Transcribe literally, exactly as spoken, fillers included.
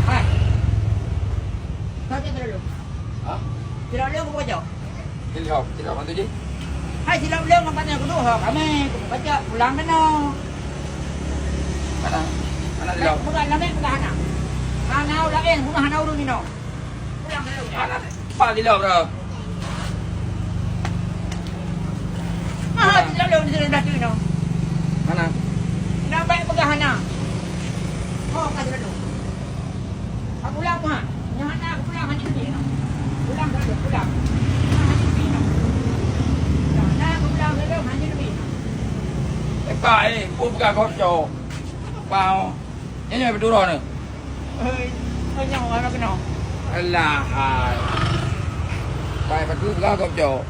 Hai. Kau cek terlalu. Hah? Terlalu aku baca. Silop, silop hantu jih. Hai, silop lom, makanya aku duduk, ha, kami, aku baca, pulang kena. Mana? Mana silop? Bukan, lama pegang hana. Hana ulah, eh, rumah hana urun inoe. Pulang kena. Mana? Pak silop, bro. Ah, silop lom, silop dah tu inoe. Mana? Nak baik pegang hana. Oh, ka silop lom. Ka pulang, Mak. Nyoe hana ka pulang, hana leubeh, noh. Pulang ka lheueh, pulang. Hana leubeh, noh. Hana ka pulang ka lheueh, hana leubeh, noh. Eka, eh, peue peugah gob cok. Pao. Nyan nyoe beuturo nyoe. Hei, nyoe hana keunoe. Alah, hai. Pai, patut peugah gob cok.